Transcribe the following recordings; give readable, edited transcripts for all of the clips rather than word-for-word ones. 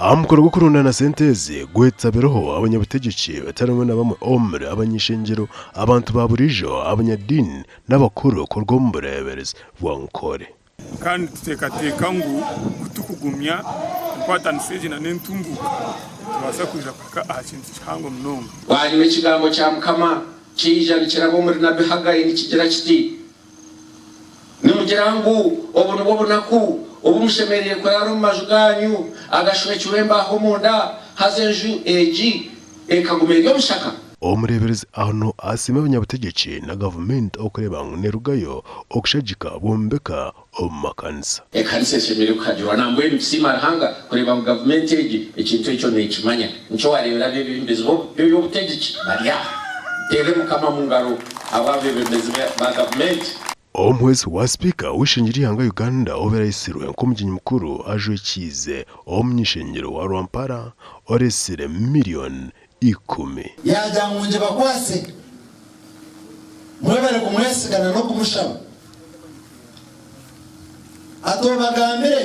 Aha mukoro gw'okurundaana sente ezi gwetabireho abanyabutegyeki batari bamwe na bamwe omuri abany'eishengyero, abantu ba buriijo, abanyadiini n'abakuru kuruga omu bureeberezi bwa Nkore. Kandi nituteekateeka ngu ku turikugumya enkwatanisa egi n'entunguuka, nitubaasa kwija kuhika aha kintu kihango munonga. Bwanyima ekigambo kya Mukama kyaija nikiraba omuri nabi Hagai nikigira kiti, Nimugira ngu obu nibwo bunaku obu mushemereire kuraara omu maju gaanyu agashwekirwe embaaho omunda, haza enju egi ekaguma eri omushaka? Omureeberezi Arno asiima abanyabutegyeki na gavumenti okureeba ngu nerugayo okushagika bwombeka omu makanisa. Ekanisa eshemereire kuhagirwa. Nambwenu nitusiima Ruhanga kureeba ngu gavumenti egi ekintu ekyo nekimanya. Nikyo wareebera abebembezi b'eby'obutegyeki bari aha. Muteere Mukama omu ngaro ahabw'abebembezi ba gavumenti. Omuhwezi wa Sipiika w'eishengyero ry'eihanga Uganda obaire aitsirwe nk'omugyenyi mukuru ajwekiize omuny'eishengyero wa Rwampara oreetsire miriyoni ikumi. Yaagira ngu ngibakwatse, mwebare kumwesiga na n'okumushaba. Ati obagambire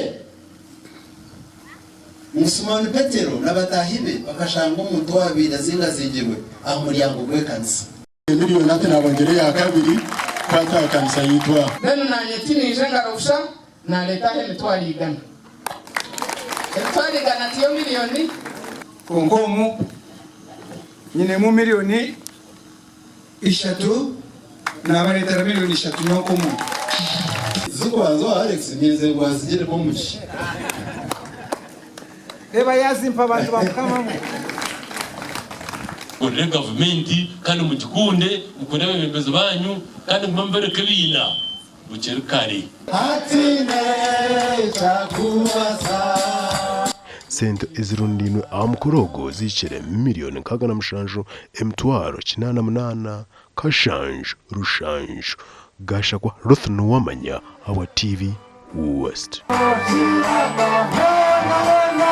ngu Simooni Petero na bataahi be bakashanga omuntu owaabaire azingazingirwe aha muryango gw'ekanisa. Emiliyoni hati nabongyera eyakabiri kukwata aha kanisa yaitu aha. Mbwenu naanye tinaija ngaro busha, naareeta aho 100,000. 100,000 tiyo miriyoni? Kwonka omu nyinemu 3 million, naabareetera 3 million nyowe nk'omuntu. Zikubanza owa Alex nyenze ngu azigiremu omugisha. Reeba yaazimpa abantu ba Mukama mwe. Mukorere gavumenti kandi mugikunde, mukunde abeebembezi baanyu kandi mugume mubereke ebiina bukiri kare. Hataine kyakubaza. Sente ezirundainwe aha mukoro ogu zihikire miriyoni 67 888 7 7. Gashakwa Ruth Nuwamanya ahabwa TV West.